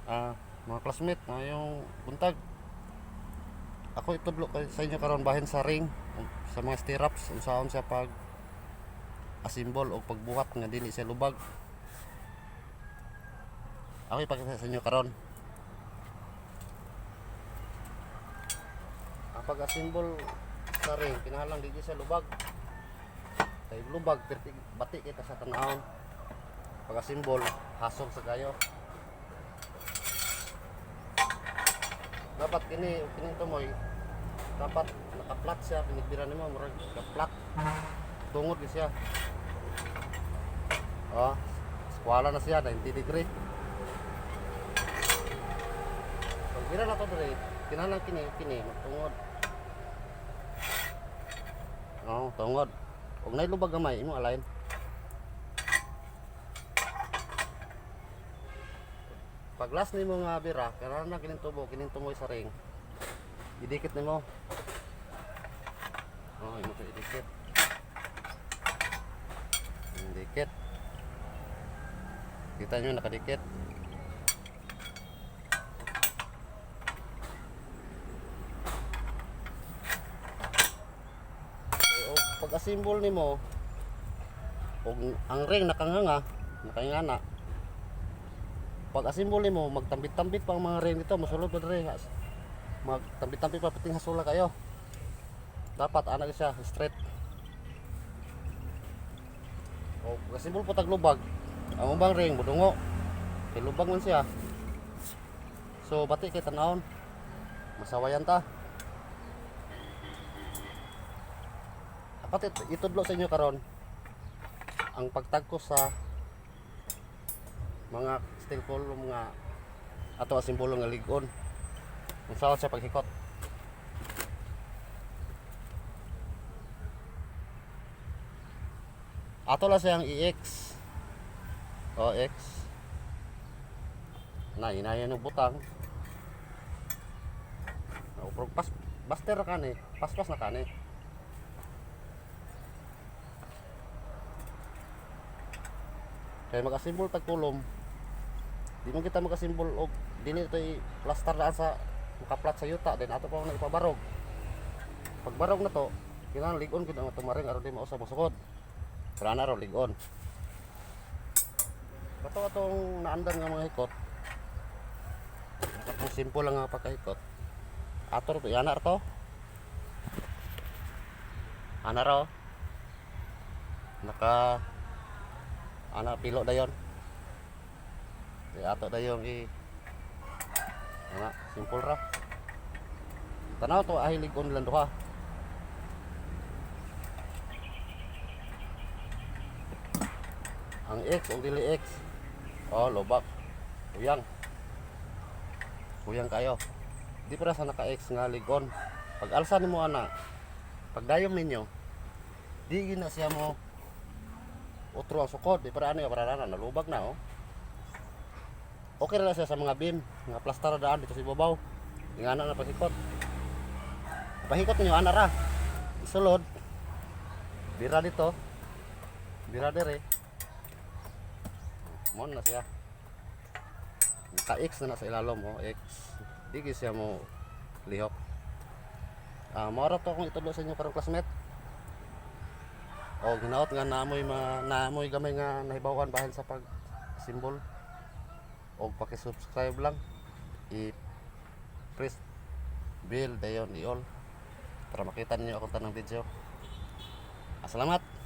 Mga classmate, ngayong buntag ako itudlo kay sa inyo karon bahin sa ring sa mga stirrups unsaon siya pag assemble o pagbuhat nga dili siya lubag. Ako ipakita sa inyo karon. Ang pag-assemble sa ring kinahanglan dili siya lubag. Kay lubag perti bati kita sa tanawon. Pag-assemble hasol sa kayo. Dapat kini kining tumoy dapat naka-flat siya, pinigbira nimo murag naka-flat. Tungod gyud siya. Oh, skwala na siya 90 degree. Pag bira na to dire, kinahanglan kini kini magtungod. Oh, tungod. Og nay lubag gamay imo align. Pag last nimo nga bira, kinahanglan na kining tubo, kining tumoy sa ring. Idikit nimo. Oh, imo siya idikit. Idikit. Kita nyo nakadikit. Okay, o pag-assemble nimo, og ang ring nakanganga, nakangana. Pag-assemble nimo, magtambit-tambit pa ang mga ring dito, mosulod pa dire. Magtambit-tambit pa pating hasula kayo. Dapat ana siya straight. O pag-assemble po taglubag, ang ubang ring budungo. Kay lubag man siya. So bati kay tanawon. Masawayan ta. Dapat itudlo sa inyo karon ang pagtagkos sa mga steel column nga ato ang simbolo nga lig-on. Unsa siya paghikot? Ato lang siyang i-X. O, X. Na, inayan ng butang. Nauprog. Pas, baster na kani. Paspas na kani. Kaya mag-assemble tag kulom. Di mo kita mag-assemble og dili ito i-plaster daan sa makaplat sa yuta then ato pa na ipabarog. Pagbarog na to, kinahanglan lig-on gid ang atong maring aron di mausab mosukod. Pero ana ro lig-on. Kato atong naandan nga mga hikot. Katong simple lang nga pagkahikot. Ato ro to, ana to. Ana ro. Naka ana pilo dayon. Di ato dayon i ana simple ra. Tanaw to ay lig-on lang duha. Ang X o dili X. Oh, lobak. Kuyang. Kuyang kayo. Di para sa naka-X nga ligon. Pag alsa nimo ana, pagdayom ninyo, di gina siya mo utro ang sukod. Di para ano, para na nalubag na oh. Okay ra na siya sa mga beam, nga plaster daan dito sa ibabaw. Ingana na paghikot. Pahikot ninyo ana ra. Isulod. Bira dito. Bira dire. Mo na siya. Naka-X na na sa ilalom oh, X. Di gyud siya mo lihok. Mao ra to akong itudlo sa inyo karong classmate. O ginaot nga naamoy ma, naamoy gamay nga nahibawan bahin sa pag symbol. Og paki-subscribe lang. I-press bell dayon i-all para makita ninyo akong tanang video. Salamat.